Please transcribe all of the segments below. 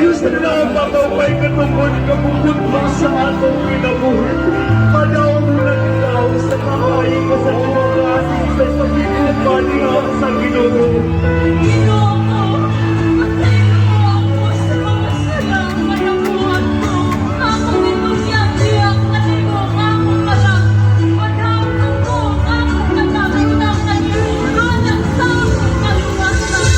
Salamat kay katungod kabukod sa atong kinabuhi. Madaog na ikaw sa kamay ka sa demokrasi sa pagkikupan sa Ginoo. Ginoo, pasaylo mo ako sa mga salang nabuhat ko. Akong ipagbiyak-biyak kanimo ang akong kalag. Panahon ko ang akong kalag kanimo alang sa akong kaluwasan.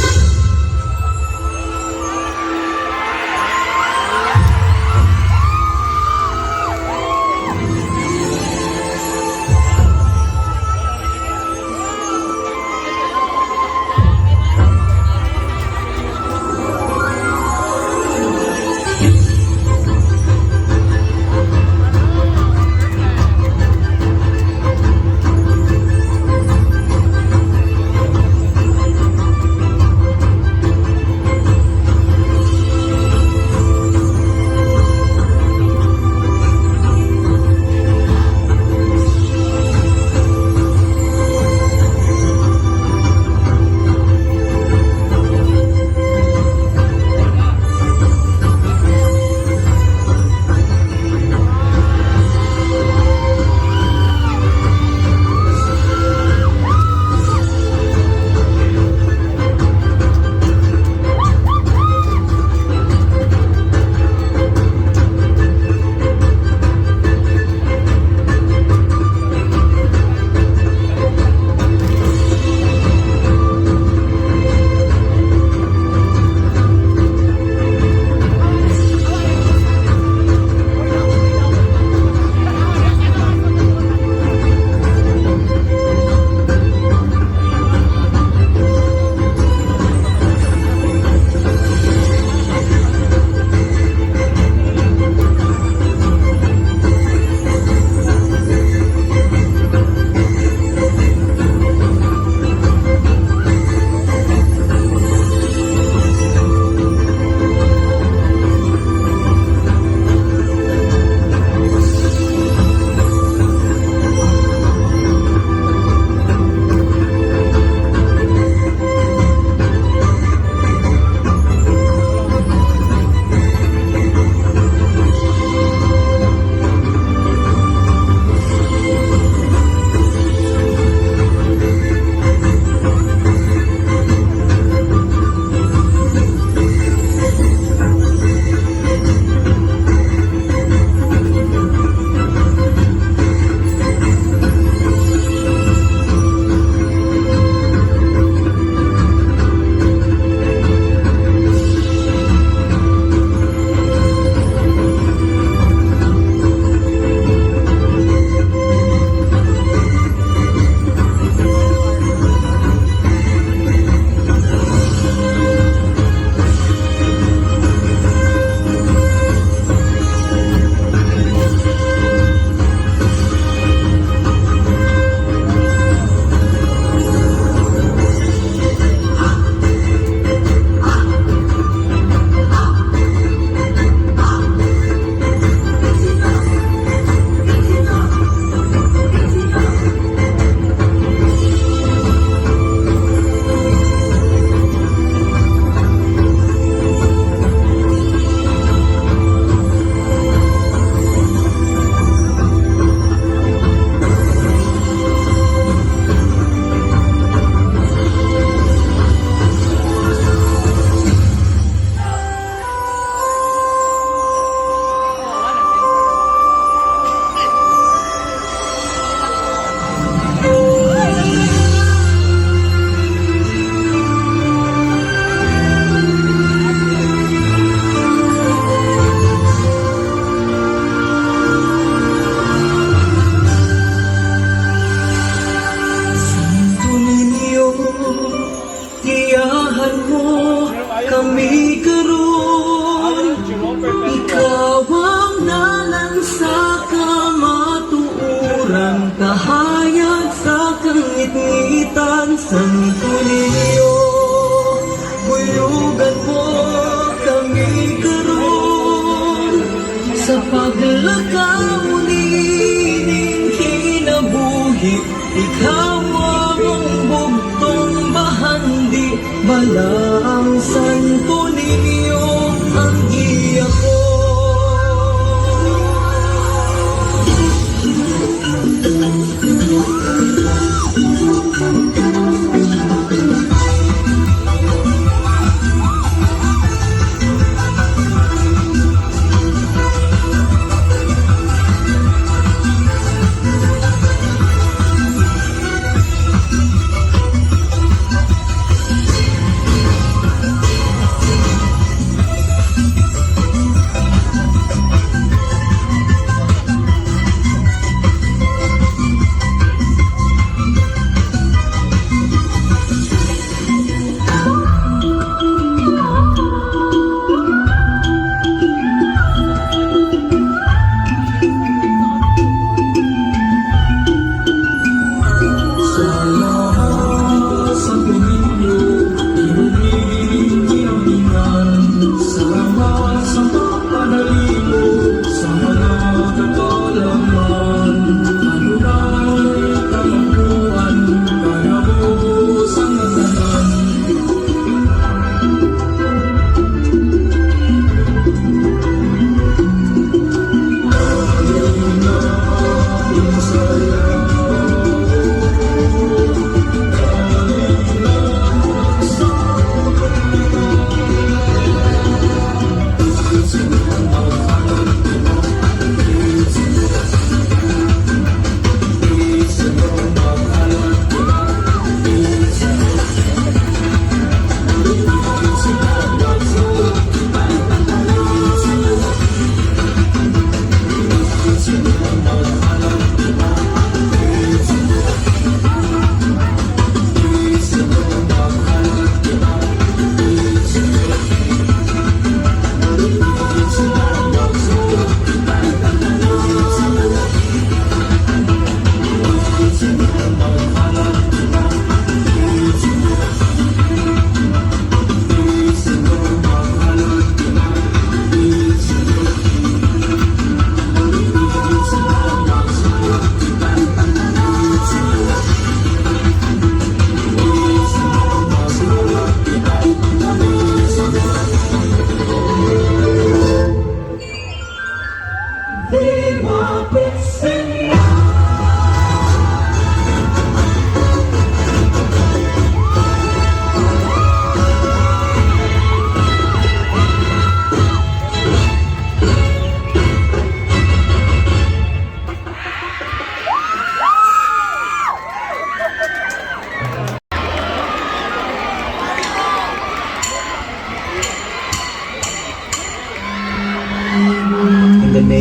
Santo Niño, giyahan mo kami karon. Ikaw ang dalan sa kamatuoran, kahayag sa kangitngitan. Santo Niño, buyugan mo kami karon sa paglakaw nining kinabuhi. Ikaw among bugtong bahandi, balaang Santo Niño ang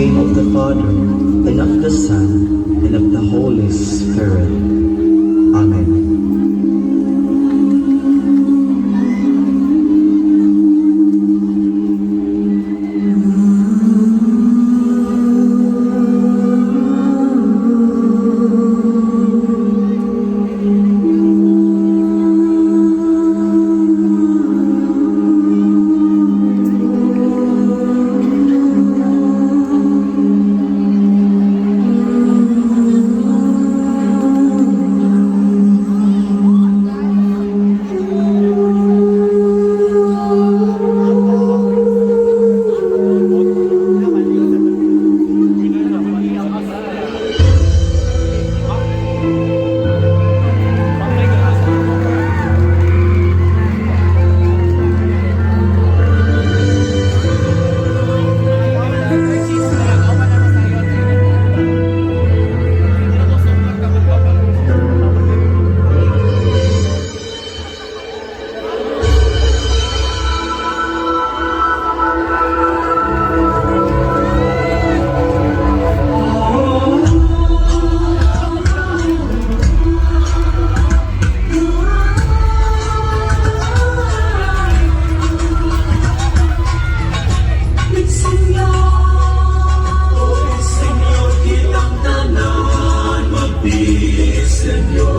name of the Father, and of the Son, and of the Holy Spirit. Amen. Señor, kitang tanan magbisenyor.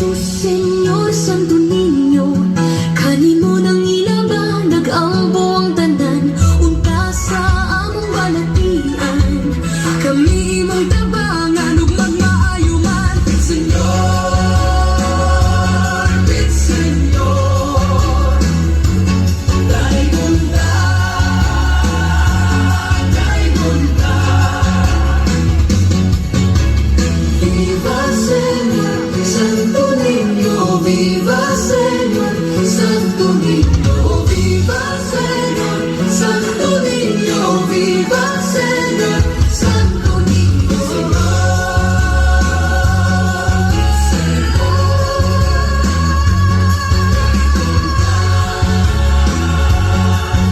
Jesus, Señor Santo Niño, kanimo nangilaba, nag-ampo ang tanan. Unta sa among balatian, kami imong tabangan ug magmaayo man. Señor, Señor, daygon ta, daygon ta. Viva Señor, Santo Niño, viva Señor, Santo Niño, viva Señor, Santo Niño, viva Señor, Santo Niño. Señor,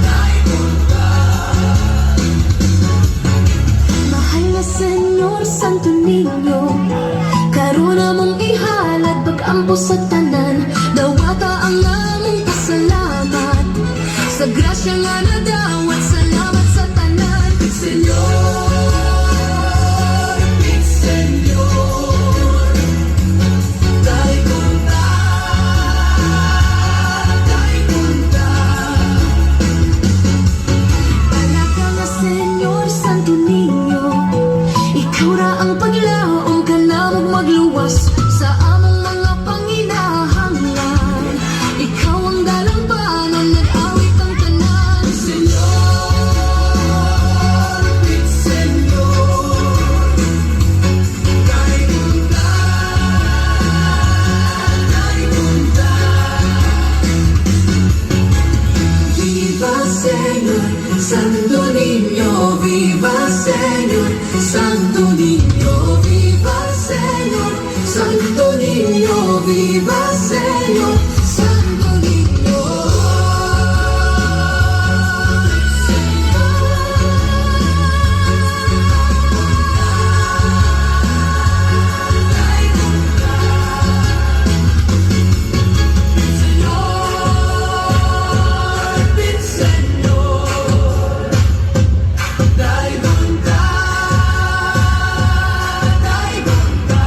Daygon ta. Mahal na Señor Santo Niño, karon among ihalad pag-ampo sa tanan. Dawata ang among pasalamat sa grasya nga nadawat. Salamat sa tanan. Señor, Señor, daygon ta, daygon ta. Palaka nga Señor Santo Niño, ikaw ra ang paglaom kanamong magluwas sa among mga panginahanglan. Ikaw ang dalampanon, nag-awit ang tanan. Señor, Señor, daygon ta, daygon ta. Viva Señor, Santo Niño, viva Señor, Santo Niño, viva Señor, Santo Niño, viva Señor, Santo Niño. Señor, Señor, daygon ta, daygon ta.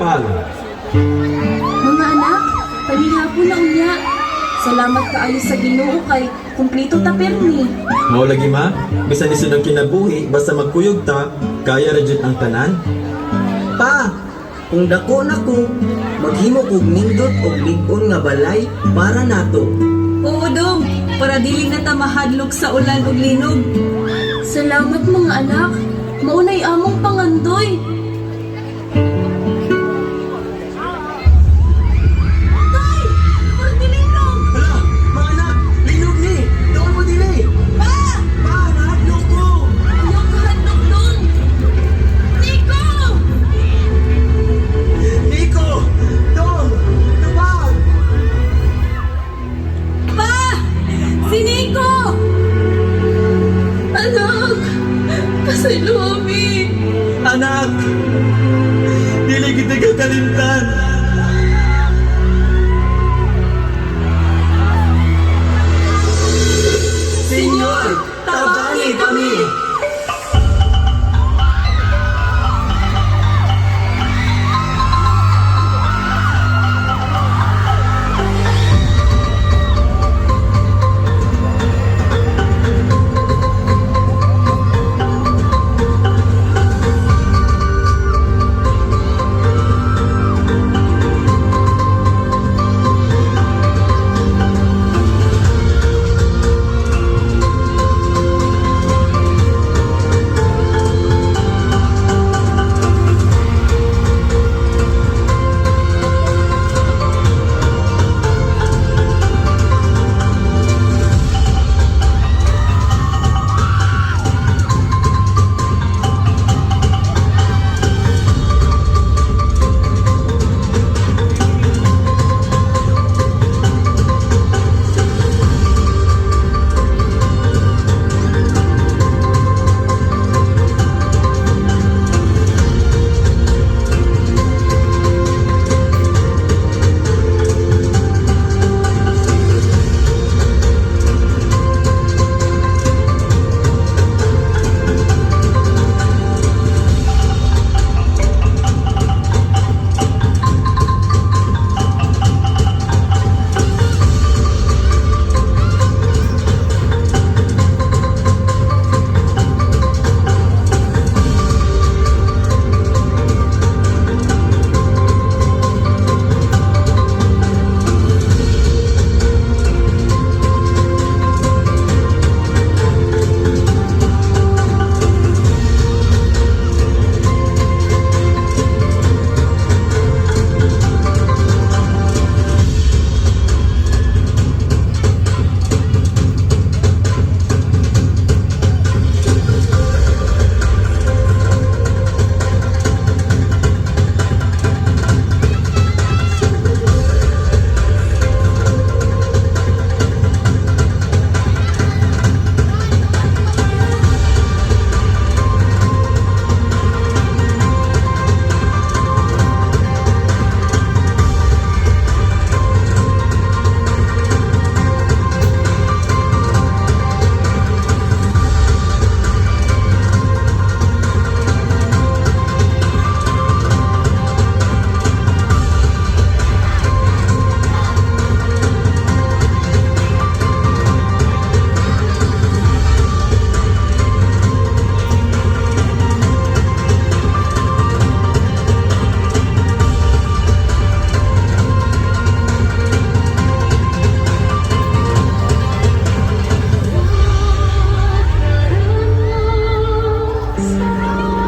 Pal. Mga anak, panihapon na unya. Salamat kaayo sa Ginoo kay kumpleto ta permi. Mao lagi ma, bisan lisod ang kinabuhi, basta magkuyog ta, kaya ra jud ang tanan. Pa, kung dako na ko, maghimo kog nindot og lig-on nga balay para nato. Oo dong, para dili na ta mahadlok sa ulan ug linog. Salamat mga anak. Maunay among pangandoy. Tay! Murag nilinog! Hala, mga anak, linog ni! Doon mo dili! Pa! Pa, nahadlok ko! Ayaw ka hadlok dong! Nico! Nico! Dong! Tubag! Pa! Si Nico! Anak! Pasaylomi! Anak! Dili kita kakalimtan. Senyor, tabangi kami!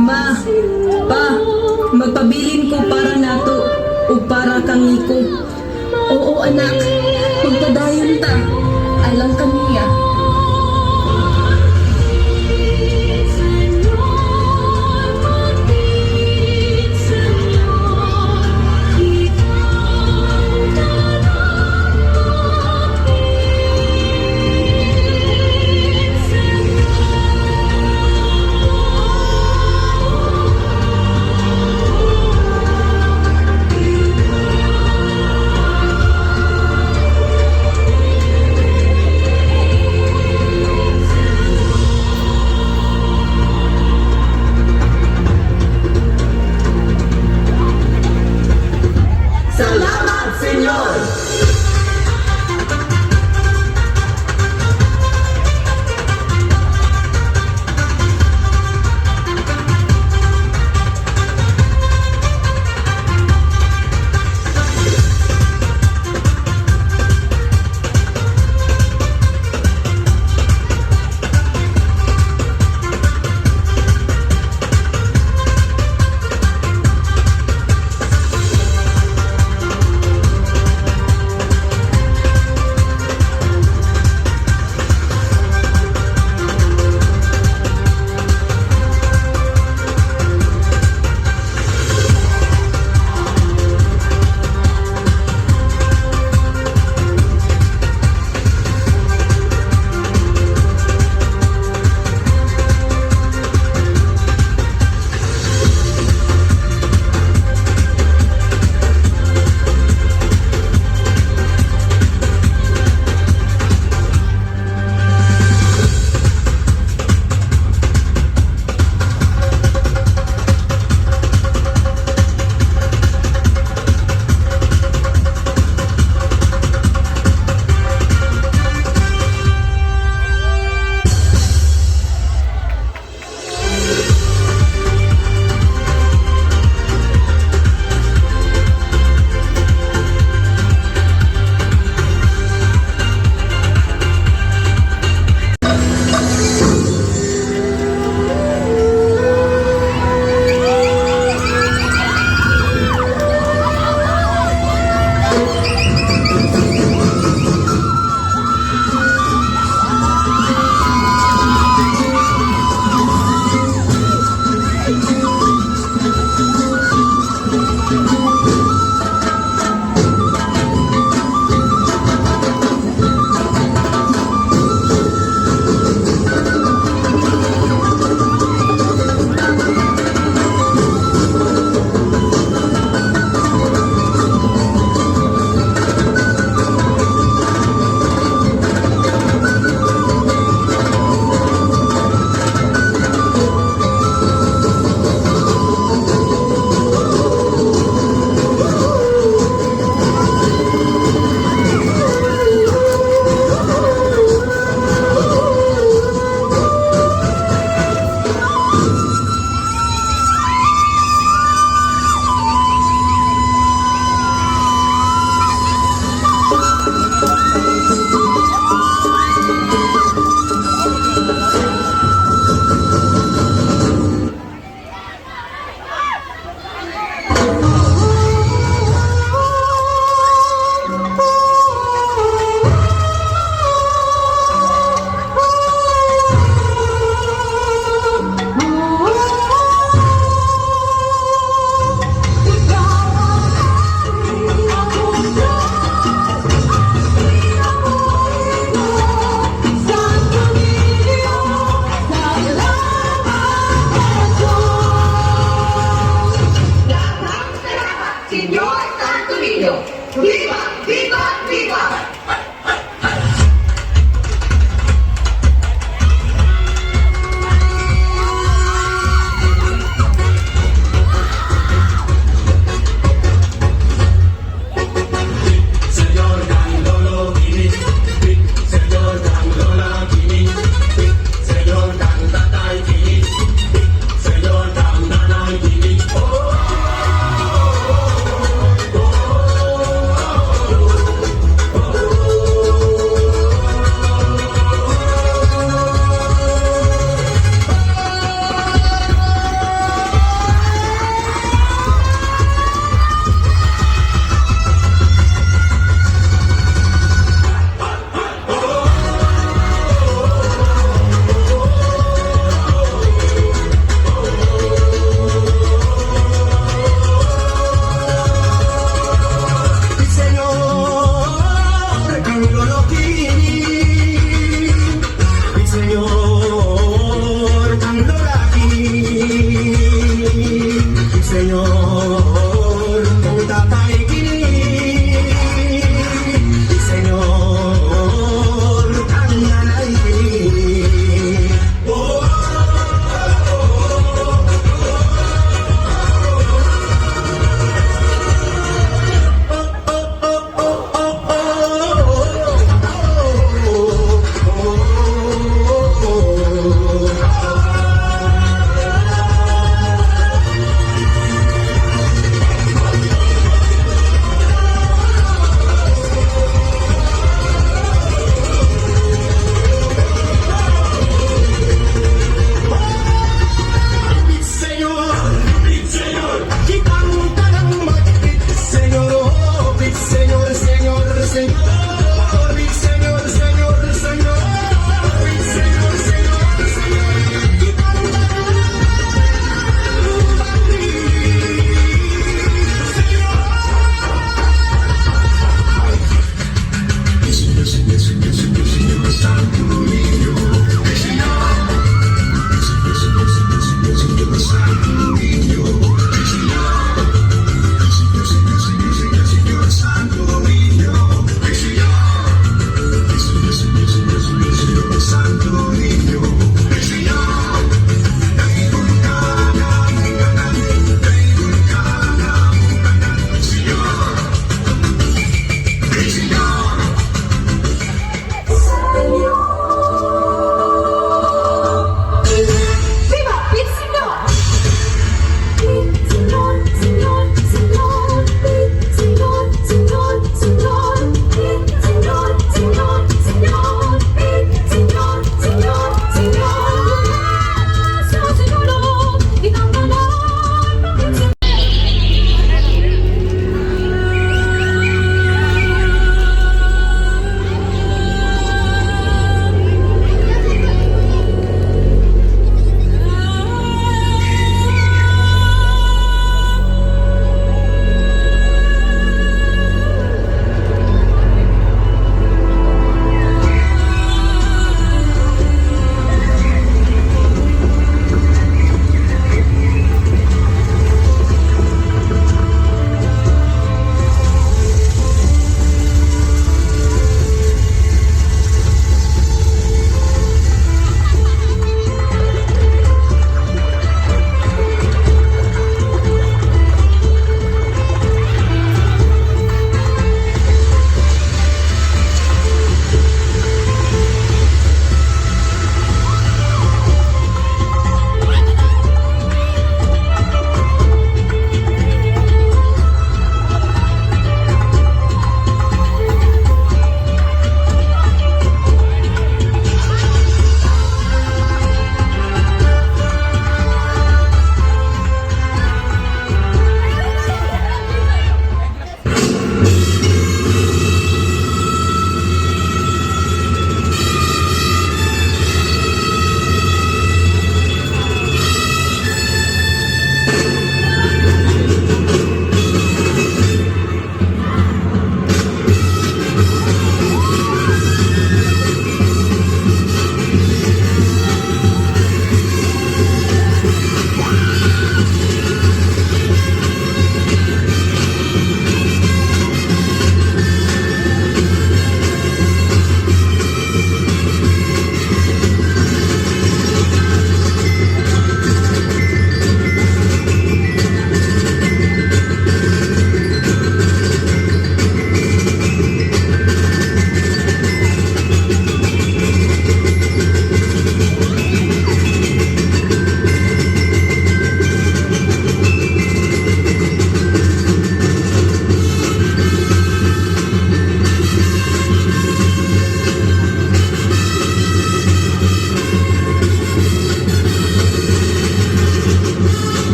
Ma, pa, magpabilin ko para nato ug para kang Nico. Oo anak, magpadayon ta. Alang kaniya.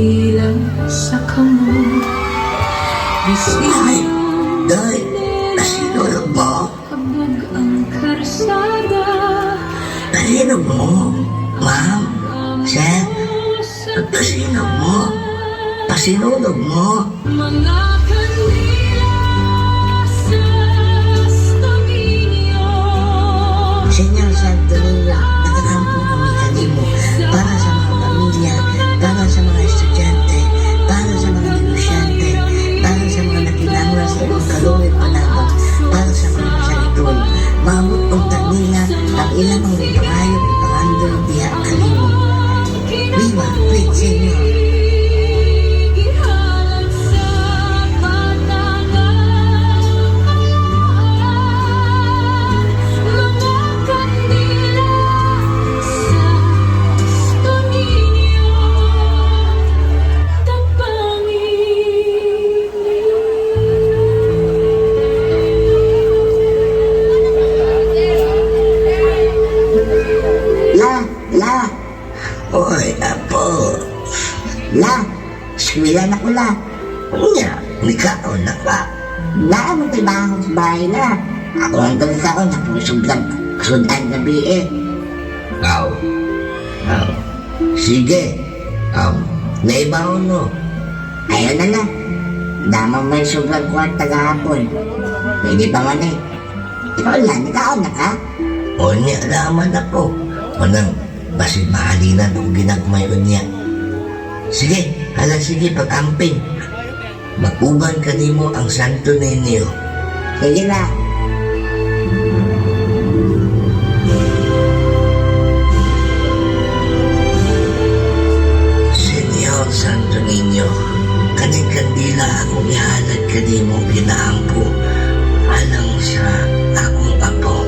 Kandila sa kamot. Ay, day, nasinulog mo? Habog ang karsada. Nasinog mo? Ma'am, sir, pasinog mo? Pasinulog mo? Mga kandila sa Dominio. Senyor Santo Niño, nagagampo kami kanimo para sa mga pamilya, para sa mga estudyante, para sa mga negosyante, para sa mga nakinanglan sa imong kaluoy panahon, para sa mga masakiton. Maabot og nila ang ilang mga ipangayo ipangandoy diha kanimo. Viva, Great Senyor! Gihalad sa katangawan. Mga kandila sa Dominio. La, la. Oy, apo. La, eskwela na ko la. Unya, nikaon na ka. La, mo trabaho sa bahay la. Ako ang kaon na sobrang sudan gabi eh. Aw. Aw. Sige. Aw, naibaw no. Ayaw na la. Dama may sobrang kwarta gahapon. Pwede pa man eh. Ikaw la, nikaon na ka? Unya naman ako. Manang, basin mahalinan o ginagmay unya. Sige, hala sige pag-amping. Makuban kanimo ang Santo Niño. Sige na. Senyor Santo Niño, kaning kandila akong ihalad kanimo ginaampo alang sa akong apo.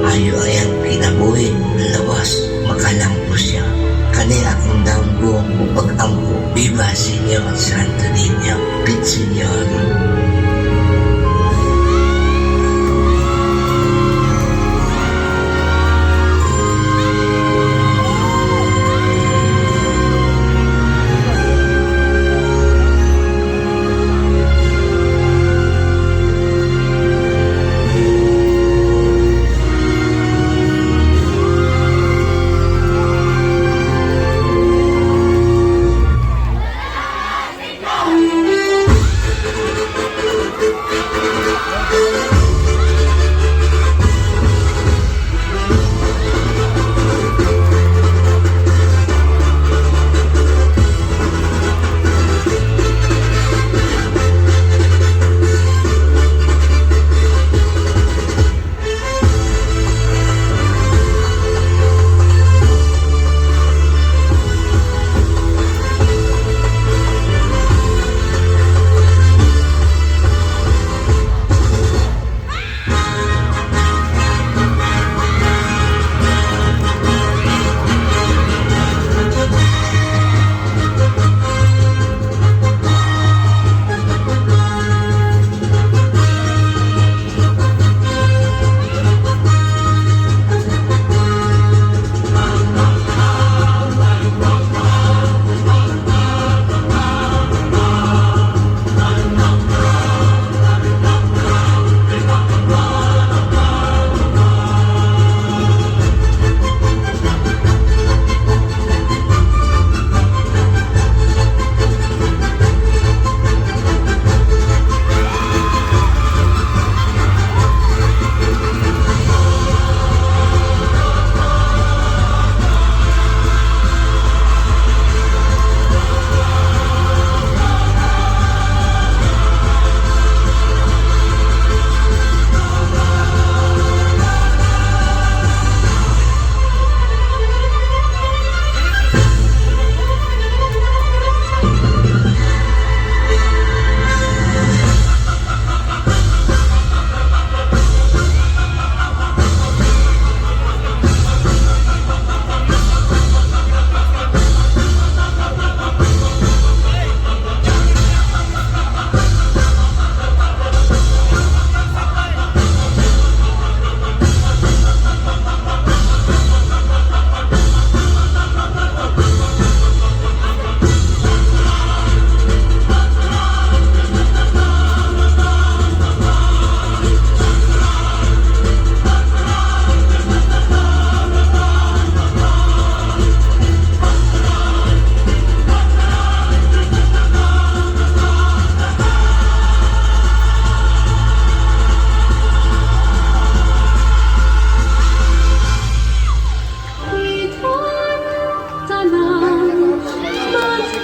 Ayo ayang kinabuhi, lawas, makalampo siya. Kani akong damgo o pag-ampo. Viva Senyor Santo Niño, Pit Senyor.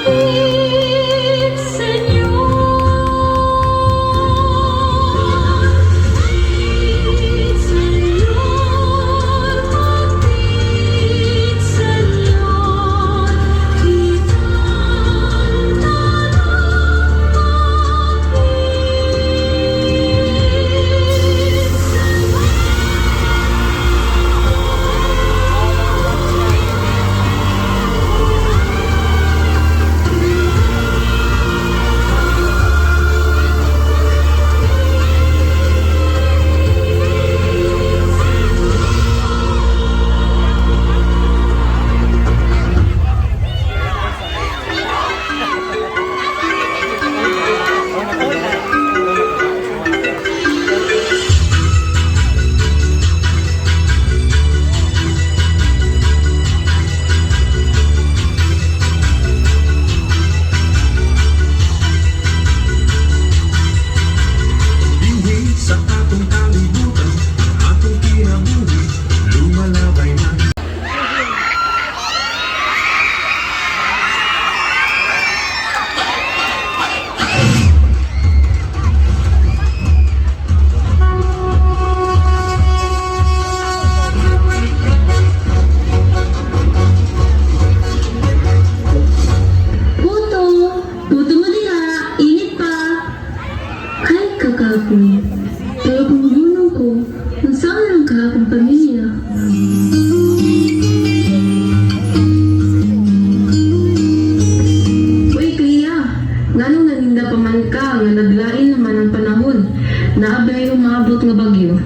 Hapit, Señor. Hapit, Señor, hapit, Señor, kitang tanang hapit, Señor. Dinhi sa atong kalibutan, atong kinabuhi, lumalabay na. Puto! Puto mo diha! Init pa! Ay, kakapoy. Pero kung hunong ko, unsaon lang ka akong pamilya? Uy, Clea! Nganong naninda pa man ka nga naglain naman ang panahon? Naabay umabot nga bagyo.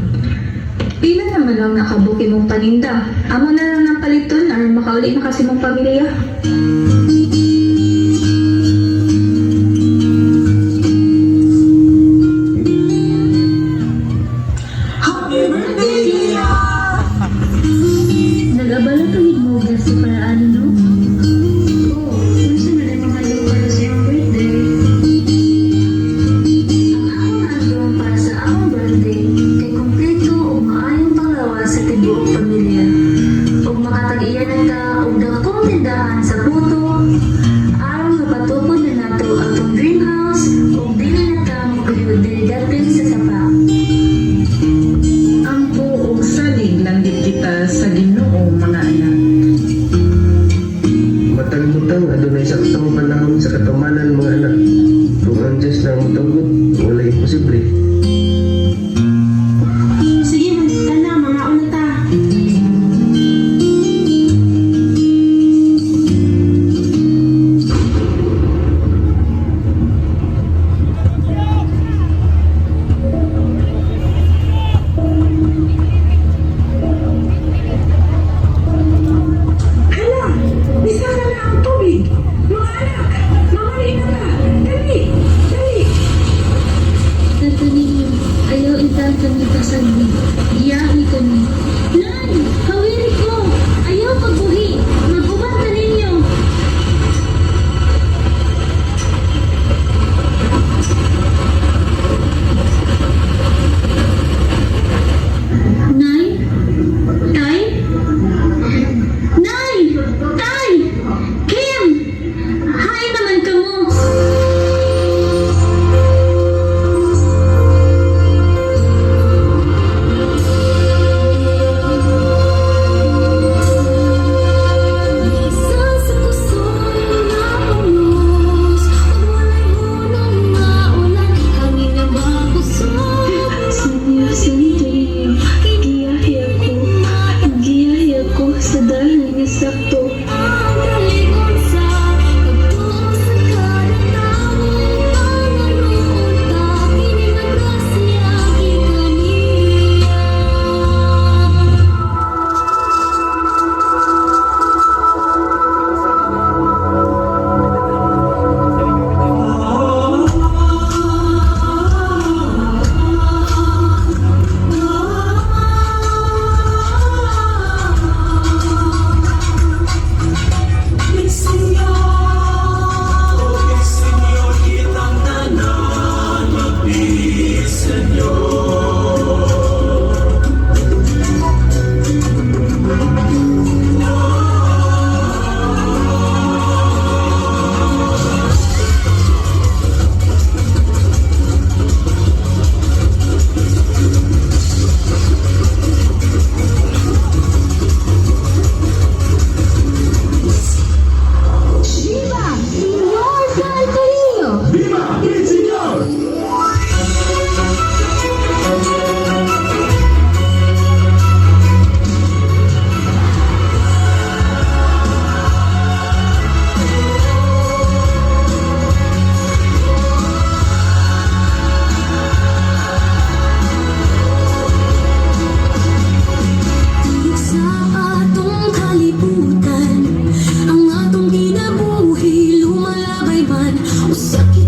Pila naman lang nakabuki mong paninda. Amo na lang ng paliton aron makauli na kasi mong pamilya. Happy birthday, Lia! Nag-abala tawid mo sa paraan, no? Oo, unsa man ang mga para sa iyong birthday? Ang akong handom para sa akong birthday kay kompleto ug maayong panglawas sa tibuok pamilya. Ug makatag-iya na ta og dakong tindahan sa puto aron mapatukod na nato atong dream house ug dili na ta magkuyod diri dapit sa sapa. Ampo og salig lang gid kita sa Ginoo, mga anak. Matag butang adunay saktong panahon sa katumanan, mga anak. Kung ang Diyos lang motugot, walay imposible. Sige, tana, mga una ta. Hala! Bisara na ang tubig! Mga anak! Mamali na ta! Dali! Dali! Tatanig Sa